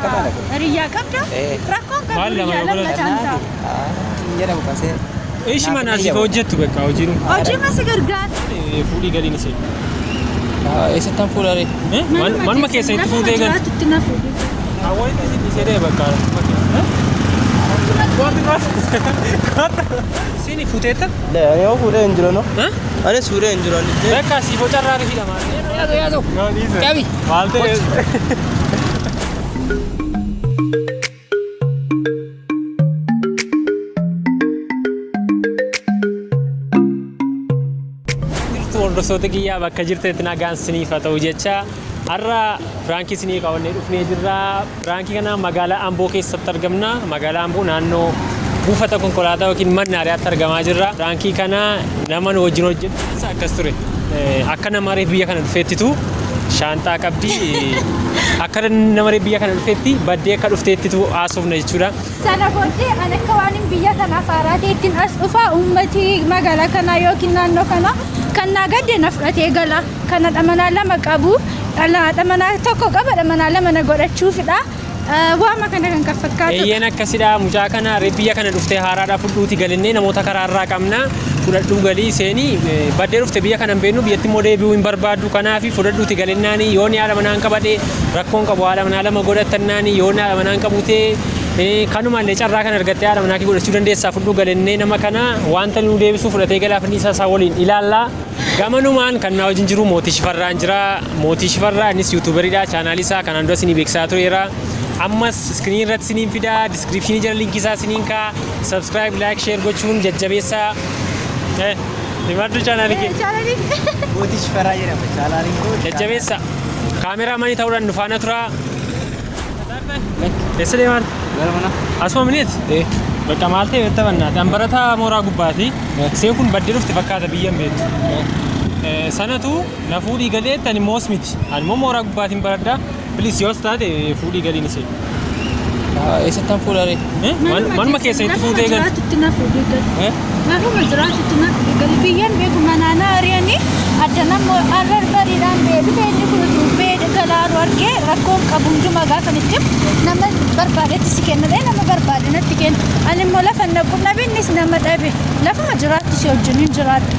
Hiriyyaa qabda? Rakkoon qabu Maal lama hiriyyaa yoo lama godhatan? taanta. Hin jedhamu kasee. Ishi mana asiif hojjettu bakka hojiin Hojii masi gargaara. Fuudhii galiin ishee. Eessattan fuudhare? Manuma keessanitti fuutee gal. Jiraatutti na fuudhi. Hawwaanitti isin ishee dee bakka. Isin fuuteetta? Yoo fuudhee hin jiru no. Anis fuudhee hin jiru. Bakka siif hocarraa rifiidha maal? Yaadu yaadu. Qabi. Maal ta'e? Jirtu hordoftoota kiyyaa, bakka jirtanitti nagaan siniif haa ta'u jecha, har'a prankii sinii qabannee dhufnee jirra. Prankii kana magaalaa Amboo keessatti argamna. Magaalaa Amboo naannoo buufata konkolaataa yookiin mannaariyaatti argamaa jirra. Prankii kana nama nu wajjin hojjetu akkas ture. Akka nama reef biyya kana dhufeettitu shaanxaa qabdi. Akka nama reef biyya kana dhufeetti baddee akka dhufteettitu haasofna jechuudha. Sana booddee an akka waan hin biyya kanaaf haaraa ta'ettiin as dhufa, uummati magaalaa kanaa yookiin naannoo kanaa kan naa gadde na fudhatee gala. Kan haadha manaa lama qabu, haadha manaa tokko qaba, haadha manaa lama na godhachuufidha. Waama kana kan kan fakkaatudha. Eeyyeen, akkasidha. Mucaa kana reef biyya kana dhuftee haaraadha, fudhuuti galinnee namoota karaarraa qabna, fudhadhuu galii seenii. Baddee dhufte, biyya kana hin beeknu, biyyatti immoo deebi'uu hin barbaaddu, kanaaf fudhadhuuti galinnaani. Yoon haadha manaa hin qabadhe rakkoon qabu, haadha manaa lama godhatannaani. Yoon haadha manaa hin qabu ta'e kanumallee carraa kana argattee haadha manaa kee godhachuu dandeessaa, fudhuu galinnee nama kana wanta nu deebisuu fudhatee galaaf inni isaa waliin ilaallaa. Gamanumaan kan na wajjin jiru Mootii Shifarraan jira. Mootii Shifarraa innis YouTuberiidha. Chaanaalii isaa kanaan dura isinii beeksisaa tureera. Ammas screenii irratti isiniin fida. Descriptionii jala linkii isaa isiniin kaa. Subscribe, like, share gochuun jajjabeessaa. Himadhu chaanaalii kee. Mootii Shifarraa jedhama chaanaaliin koo. Jajjabeessa. Cameraman ta'uudhaan nu faana tura. Eessa deemaan? Gara mana. Asuma miniiti? Eh. Bakka maal ta'e beekta bannaati. An barataa mooraa gubbaati. Isheen kun baddee dhufte fakkaata, biyya hin beektu. Sanatu na fuudhii galee, ani immoo miti. Ani immoo mooraa gubbaatiin baradha. Please, yoos taate fuudhii galiin ishee. Eessattan fuudhare? Manuma keessanitti fuutee gal. Jiraatutti na fuudhii gali. Lafuma jiraatutti na fuudhii gali. Biyyaan beeku, manaanaa ari'anii adda nama arrar bariidhaan ba'ee dhufe. Inni kun utuu ba'ee galaaru argee, rakkoon qabu hundumaa gaafa itti nama barbaadetti si kenna, nama barbaade natti kenna. Ani immoo lafa naqu dhabe, innis nama dhabe. Lafuma jiraattu si wajjin hin jiraadhu.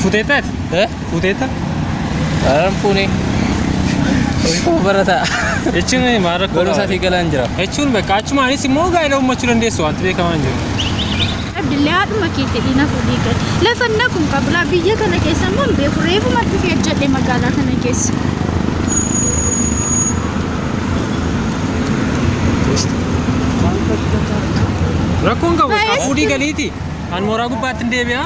Fuuteetta ati? Eh? Fuuteetta? Aran fuunee. Hojii koo barataa. Jechuun maal rakkoo qaba? Barumsaatii galaan jira. Jechuun bakka achumaanis immoo gaa'ela uummachuu dandeessu, wanti beekamaa hin jiru. Abdillee haadhuma kee fedhii na fuudhii gali. Lafa naqu hin qabu. Laa, biyya kana keessa immoo hin beeku. Reefuma dhufee hojjedhe magaalaa kana keessa. Rakkoon qabu bakka Baay'ee fuudhii galiiti. An mooraa gubbaatti hin deebi'a.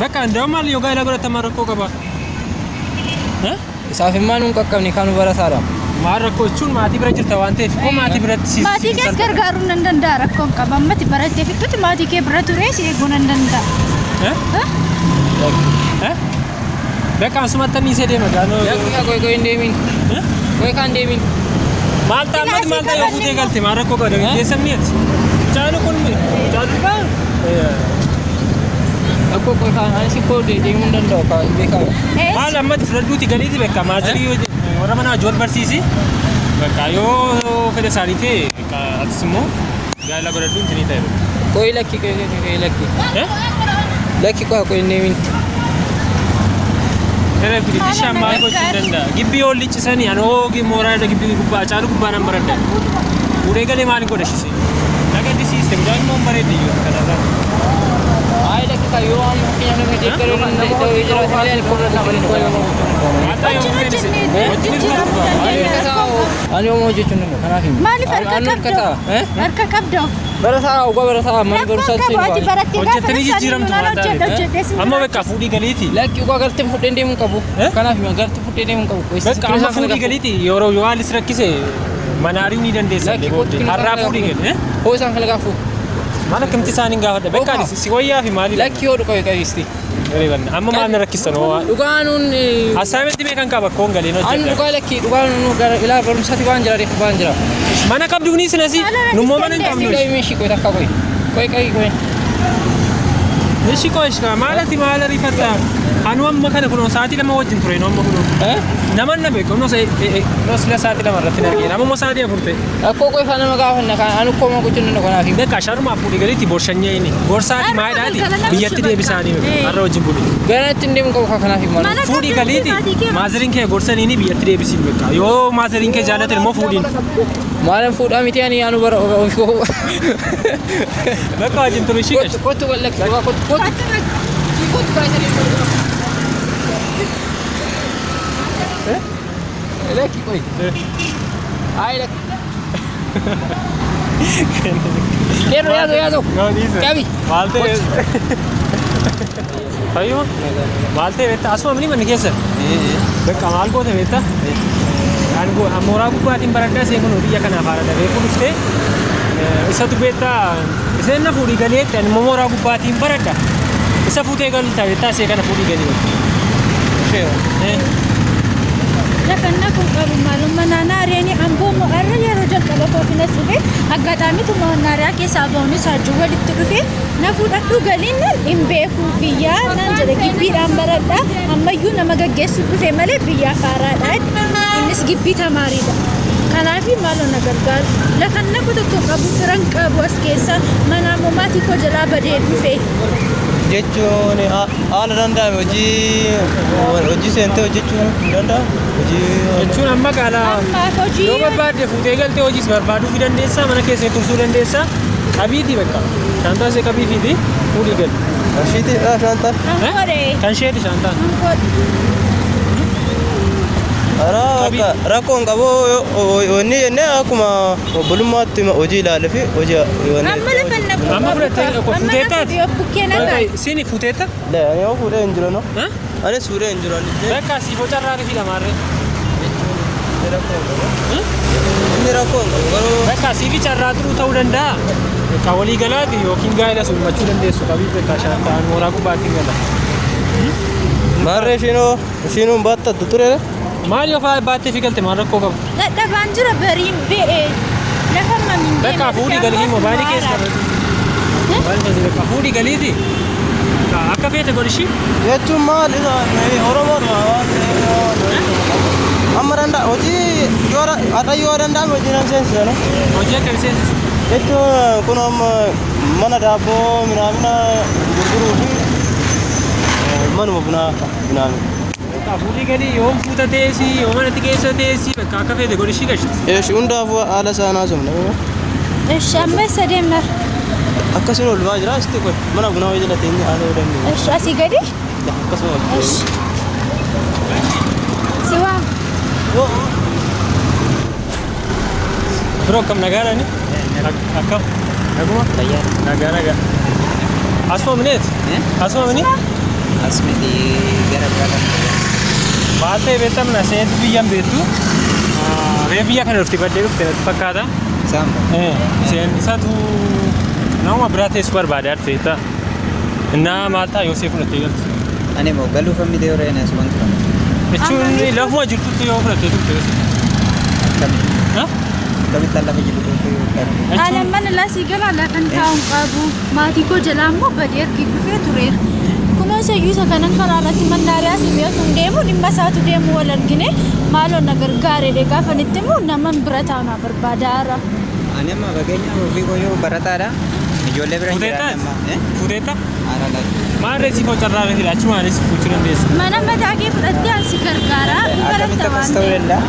Bakka ndaa'u maal yoo gaa'ela godhatan rakkoo qaba? Isaaf immoo nuun qaqqabne, kanu barataadha. Maal rakkoo? Jechuun maatii bira jirta waan ta'eef koo maatii biratti si Maatii kees gargaaruu nan danda'a, rakkoon qaba. Ammati barattee fixxutti maatii kee bira turee si eeguu nan danda'a. Bakka asumatti anniisee deema gaanoo. Lakki, qoy qoy, hin deemin. Qoy kan deemin. Maal ta'a ammati, maal ta'a yoo fuutee galte, maal rakkoo qaba? Dargaggeessa mi'eeti. Mucaan kun mucaa durbaa. Akkoo, qoy kan ani si koo deemuu hin danda'u ka beekamu. Maal ammatti fudhadhuuti galiiti, bakka maazarii warra mana wajji wal barsiisi. Bakka yoo fedha isaanii ta'e, bakka atis immoo gaa'ela godhadhu intinii ta'e. Qoy, lakki, qoy qoy qoy, lakki. Eh? Lakki, qoy qoy, hin deemin. Kana fidishaan maal gochuu hin danda'a? Gibbii yoo liccisanii ani hoo mooraa gibbii gubbaa caalu gubbaa nan baradha. Fuudhee galee maal godha shise? Na gaddisiiste, mucaan immoo hin bareedde iyyuu kanarraa. Ay, lakki, ka yoo amma fakkeenyaaf nama deeggaruu danda'u jiraate malee ani koo Maal ta'a yoo Wajjin fuudhee dhise? hojjennee Wajjin jijjiiramuu hirmaatu. dandeenya, rakkoon qabu. Ani homaa hojjechuu hin danda'u, kanaaf hin. Maaliif harka qabda? Harka qabda? Barataa, dhugaa barataa mana Rakkoon barumsaatti qabu, ati barattee gaafa Hojjettanii jijjiiramtu maal maal hojjedha taate? hojjedhee sin Amma bakka fuudhii galiiti. Lakki, dhugaa galtee fudhee deemuu hin qabu. Eh? Kanaaf hima, galtee fudhee deemuu hin qabu. Bakka amma fuudhii galiiti, yeroo yoo haalli si rakkise mana ari'uu ni dandeessa. Lakki, Booddee. Har'aa fuudhii gali. Eh? Hoo isaan kana gaafu. Maal akkamitti isaaniin gaafadha? Bakka Okaa. ani si wayyaa fi maali? Lakki, yoo dhugaa qabisti. Amma maal na rakkistan hoo? Dhugaa nuun Assignmentii meeqan qaba koon galeen An hojjedha. dhugaa, lakki, dhugaa nuun gara ilaa barumsaatti waan jira, reefu waan jira. Mana qabduuni sinasi nummoo mana hin qabnu. Qabi meeshii, qoy takka, qoy. Qoy qoy qoy. Ishi koo ishi maal ati maal ariifatta? Anu amma kana kunoo sa'aatii 2 wajjin ture nu amma kunoo. Nama na beeku kunoo sila sa'aatii 2 irratti hin argine amma immoo sa'aatii 4 ta'e. Rakkoo qofa ifaa nama gaafanna kan anu koo gochuun danda'u kanaaf. Beekaa sharumaa fuudhii galiitti borshanyee inni gorsaati Har'a maayidhaati galgala nama biyyatti shibakka. deebisaanii har'a wajjin buli. Garanatti hin deemu qabu kanaaf malu. Mana Fuudhii qabdu galiiti maatii kee maazariin kee gorsaniini biyyatti deebisiin beekaa yoo maazariin kee jaallatan immoo fuudhiin. Maalan fuudhaa miti ani anu bara ofii koo. Bakka wajjin turu ishii Kottu kottu wallakki kottu kottu kottu kaayisanii. Lakki qoy. Ay lakki. Qeerroo yaazoo yaazoo. Qabi. Maal ta'e? Fayyuma? Maal ta'e beektaa? Asuma mini manni keessa. Bakka maal goote beektaa? Ani mooraa gubbaatiin baradhaa isheen kun biyya kanaaf haara dafee dhuftee isatu beektaa isheen na fuudhii galeetti ani immoo mooraa gubbaatiin baradha. Isa fuutee galta beektaa ishee kana fuudhii galii. Lafanna kun qabu maalummaa naannoo ari'anii amboo har'a yeroo jalqaba koofinas dhufe aggaxaamitu naariyaa keessaa ba'uunis hajuu walitti dhufe na fuudhadhu galiin nan hin beeku biyyaa nan jedhe gibbiidhaan baradha ammayyuu nama gaggeessu dhufe malee biyyaa faaraadha innis gibbii tamaariidha. Kanaaf maaloo na gargaaru lafanna kun tokko qabu firan qabu as keessa mana ammoo maatii koo jalaa badee dhufe. Jechuun haala danda'ame hojii seentee hojjechuun hin danda'amu. Hojii Jechuun amma qaala Ammaaf hojii yoo barbaadde fuutee galtee hojiis barbaaduu fi dandeessaa mana keessee tursuu dandeessaa qabiitii bakka shaantaa ishee qabiifiiti fuudhii gali. Ashiiti shaantaan. Kan godhe. Kan isheeti shaantaan. Kan godhe. Karaa rakkoo hin qabu wanni jennee akkuma obbolummaatti hojii ilaalee fi hojii Amma lafa na Amma fudhattee fuuteettaati? Bukkee na ta'a. Sini fuuteetta? Ani yoo fuudhee hin jiru no. Anis fuudhee hin jiru ani. Bakka siif hocarraa fi lamaarree. Inni rakkoo hin qabu. Inni rakkoo hin qabu garuu. Bakka siif carraa turuu ta'uu danda'a. Bakka walii galaati yookiin gaa'ela summachuu dandeessu qabii bakka shaantaan mooraa gubbaatti hin gala. Maarree ishiinoo ishiinuu baattattu ture. Maal yoo fa'aa baattee fi galte maal rakkoo qabu? Dadhabaan jira bariin be'e. Lafa mamiin Bakka fuudhii galii moobaayilii keessa qabatu. Bakka fuudhii galiiti. Akka feete godhi ishii. Jechuun maal isa Oromoodhuma waan ta'eef amma danda'a hojii yoo har'a yoo danda'ame hojii nan seensisa no. Hojii akka seensisa. Jechuun kun amma mana daabboo minaamina gurguruu fi manuma bunaa minaamina. Bakka fuudhii galii yoom fuuta teessi yoo manatti keessa teessi bakka akka feete godhi ishii gashti. Eesh hundaafuu haala isaa naasofne. Eshi amma eessa deemna? Akkasuma ol ba'aa jira asitti qoy mana bunaa wayii jala teenyee haala yoo dandeenye. Eshi asii gadi? Akkasuma ol Eshi. Si waam. Biroo akkam nagaadhaani? Akkam? Naguma? Nagaa nagaa. Asuma mineeti? Asuma mini? Asmiti gara biraa kan Maal ta'e beektamna seentu biyyaan beektu. Ree biyya kana dhufte baddee dhufte natti fakkaata. Isaan Seen isatu nama biraa teessu barbaade arteetta. Innaa maal ta'a yoo see fudhattee galte. Ani immoo galuuf miti yeroo inni asuman turan. Jechuun lafuma jirtutti yoo fudhattee turte. Akkamitti? Akkamittaan lafa jirtu kan Alan mana lasii galaa lafan taa'uun qabu. Maatii koo jalaa immoo badee ergi dhufee tureera. Kunoo isayyuu isa kanan karaa irratti mannaariyaa fi beekuun deemu dhimma isaatu deemu wal argine maaloo na gargaareedha gaafa itti immoo naman bira taa'u na barbaadaara. Ani amma fakkeenyaaf ofii koo yoo barataadha. Ijoollee bira hin Fuuteetta? jiraanne amma. Fuuteetta? Haala laatu. Maal reesii koo carraa reesii achumaanis fuuchuu dandeessa. Mana mataa kee fudhattee an si gargaara. Ni Akkamitti baratta akkas waan ta'uu ta'eef. danda'a?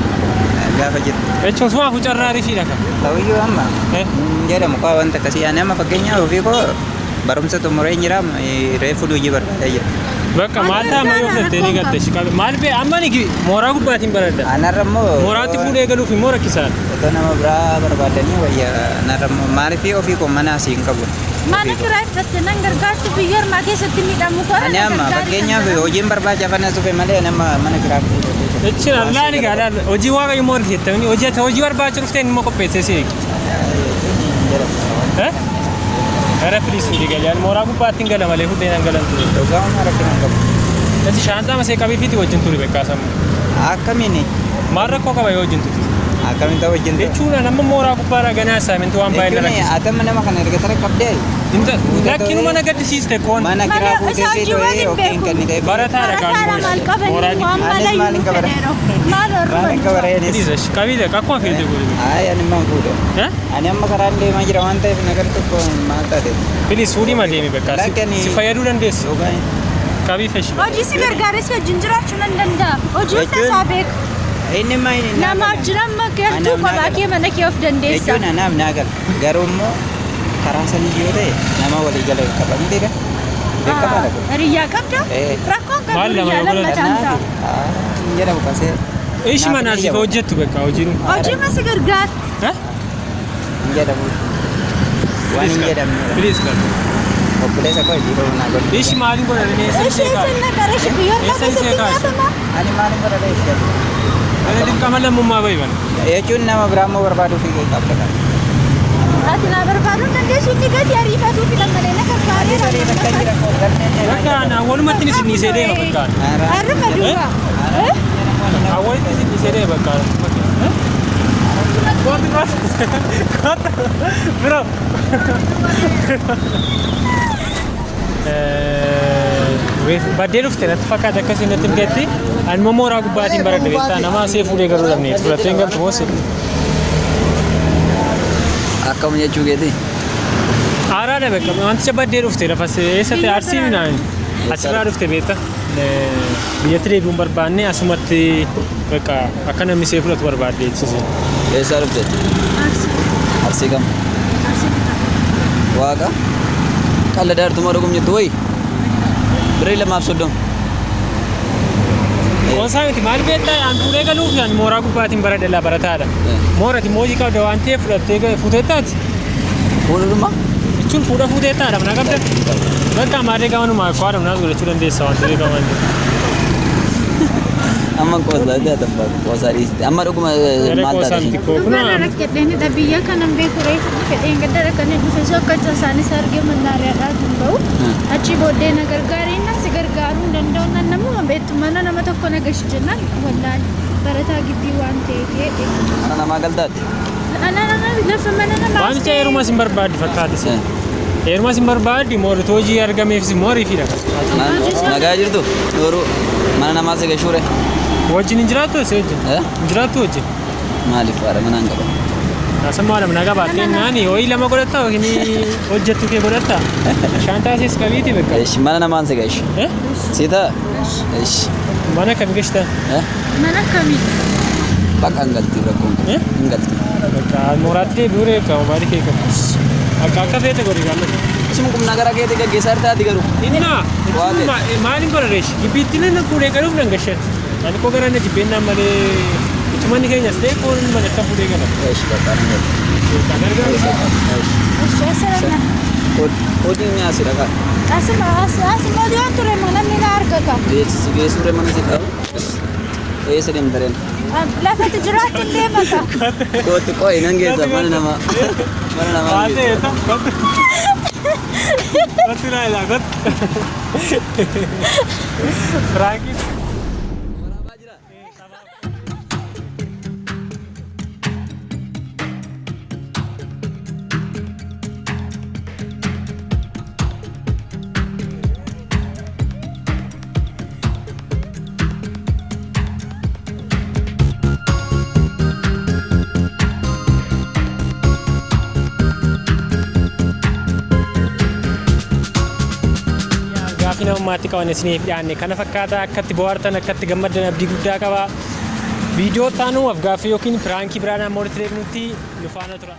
Gaafa jettu. Jechuun sumaa fuucarraa carraa reesiidha kan. Ta'uyyuu amma hin jedhamu qaba wanta akkasii. Ani amma fakkeenyaaf ofii koo barumsa xumuree jira reefu hojii barbaadaa jira. Bakka maal ta'a amma yoo fudhattee ni galte shi maal bee amma ni mooraa gubbaatiin baradha. Anarra immoo Mooraatti fuudhee galuuf immoo rakkisaadha. Otoo nama biraa barbaadanii wayya anarra immoo maaliif ofii koo mana asii hin qabu. Mana kiraa fudhattee nan gargaartu biyya ormaa keessatti miidhamu koo Ani amma fakkeenyaaf hojiin barbaacha afaan as dhufe malee ani amma mana kiraa fuudhee. Jechuun allaani gaa hojii waaqayyo immoo argiteettamni hojii ati hojii barbaacha dhufteen immoo qopheessee si eegi. Gara filiis fuudhee galee ani mooraa gubbaatti hin gala malee fuudhee nan galan ture. Dhugaa rakkina hin qabu. Esi shaantaa masee qabiifiiti wajjin turi beekaa sammuu. Akkamiin Maal rakkoo qaba yoo wajjin turte? Akkamiin ta'u wajjin ta'u? Jechuun an amma mooraa gubbaarraa ganaa assignment waan baay'ee na Jechuun rakkisa. ati amma nama kana erga tara qabdee Lakkinuma na gaddisiiste koon. mana Mana kiraa isaa fuutee hojii fi waan to'ee hin yookiin beeku. kan ta'e. Barataadha Barataadha maal qabanii Mooraa waan Anis mala maal hin iyyuu qabara? fedheero. Maal Maal hin horma qabara anis? Please, qabiidha akkuma feete godhi. Ay, ani maal fuudhe? Eh? Ani amma karaan deemaa jira waan ta'eef nagar tokko maal taate? Please fuudhii ma deemi bakka. Lakkani- Si fayyaduu dandeessi. Yookaan Qabii feshi. Hojii si gargaaree si wajjin jiraachuu nan danda'a. Hojii hunda Jechuun- isaa beeku. inni maa inni Nama wajjin amma galtuu Anaaf naa kophaa gala. kee mana kee of dandeessa. Jechuun anaaf naa gala. Garuu immoo karaa sanii yoo ta'e nama walii gala qaba mitiidha. Beekamaadha kun. Hiriyyaa qabda? Eh. Rakkoon qabu Maal lama hiriyyaa yoo godhatan? lammataan ta'a. Kanaaf hin jedhamu kasee. Ishi manaa siif hojjettu bakka hojiin. Hojii ma si gargaara? Eh? Hin jedhamu. Waan hin jedhamne. Please qabi. Obboleessa koo hojii koo naa godhu. Ishi maaliin godhan eessa Ishee ishee kaa'u? sinna gara ishee biyyoon Eessa lafa ishee sitti kaa'u? nyaatama. Ani maaliin godhadha ishee? Ani dirqama lammummaa bahi bana. Jechuun nama biraa immoo barbaaduu fi qabda qaba. Ati naa barbaaduu hin dandeessu inni gadi ariifatuu filan malee na Ani sadii bakka gargaaree jira koo galmeen deemaa Bakka jira. ana walumatti isin dhiisee deema bakka. Harruma duuba. Eh? Awwalitti isin dhiisee deema bakka. Eh? Kootu kootu. Kootu. Bro. Baddee dhufte natti fakkaata akkasii natti himteetti. Ani immoo mooraa gubbaatiin baradhe beektaa nama asii fuudhee galuu dhabne fudhattee hin galtu moo Akkam jechuu keeti? Haaraadha beekama. Wanticha baddee dhufte lafa eessatti arsii minaan asirraa dhufte beekta. Biyyatti deebi'uun barbaanne asumatti bakka akka namni see fudhatu barbaadde jechuudha. Eessaa dhufte? Arsii kam? Waaqa? Qallada artuma dhugum jirtu wayi? Birrii 230. Qoosaa miti maal beektaa an fuudhee galuuf an mooraa gubbaatiin baradhe laa barataadha. Moorati moojii qabda waan ta'eef fudhattee fuuteettaati. Fuudhuma? Jechuun fuudha fuuteettaadha mana qabda. Bakka maadee gamanumaa akka haadha manaas godhachuu dandeessa waan ta'eef gamaan. Amma qoosaa ta'e qoosaa dhiiste. Amma dhuguma maal Qoosaa taate miti isheen? koo Dhugaa kunoo rakkadheenidha biyya kanan beeku reefu fedheen gaddara kan dhufe so akka isaanis argee mannaariyaadhaa tun ba'u. Achi booddee na gargaaree na si gargaaruu hin danda'u nan namuma beektu mana nama tokko na gashi jennaan wallaali barataa gibbii waan ta'eef jedhe. Mana namaa galtaatti? Ana nama lafa mana namaa. Waamicha heerumas hin barbaaddu fakkaata si. Heerumas hin barbaaddu moorituu hojii argameefis mooriifidha. Nagaa jirtu? Garuu mana namaa si gashuure? Wajjin hin jiraattu si wajjin? Eh? Hin jiraattu wajjin? Maaliif haadha manaa hin qaban? Asammaa lama nagaa baattee naani ho'i lama godhatta yookiin hojjettu kee godhatta. Shaantaa isiis qabiiti bakka. Eesh mana namaan si gash. Eh? Si ta'a? Eesh. Mana kam gashta? Eh? Mana kamii? Bakka hin galti rakkoon kun. Eh? Hin galti. Bakka mooraatti deebi'uu reekka mobaayilii kee qabu. Akka akka feete godhi gammada. Isuma qubna gara keetti gaggeessaa jirtaati garuu. Inna Waa maaliin godha reeshi? Gibbiitti nan fuudhee galuuf nan gashan. Ani koo gara na jibbeenaan malee ichumanni keenyas ta'e koon mana akka fuudhee gala. Eesh bakka hin galti. Gargaaru. Eesh. Eshi asirra. Hojii nyaasi dhaqa. Asuma asuma waan ture moo namni na argata. Geessi geessuure mana si qabu. Eessa deemta reen? Lafatti jiraatti illee mata. Kootti qo'i nan geessa mana namaa. Mana namaa. Waan ta'e kottu. Kottu naa ilaa kottu. Firaankiin. Gaafii namummaatti qaban isiniif dhiyaanne kana fakkaata akkatti bohaartan akkatti gammaddan abdii guddaa qaba. Viidiyoo taanuu af gaaffii yookiin piraankii biraan amma walitti deebinutti nu faana tura.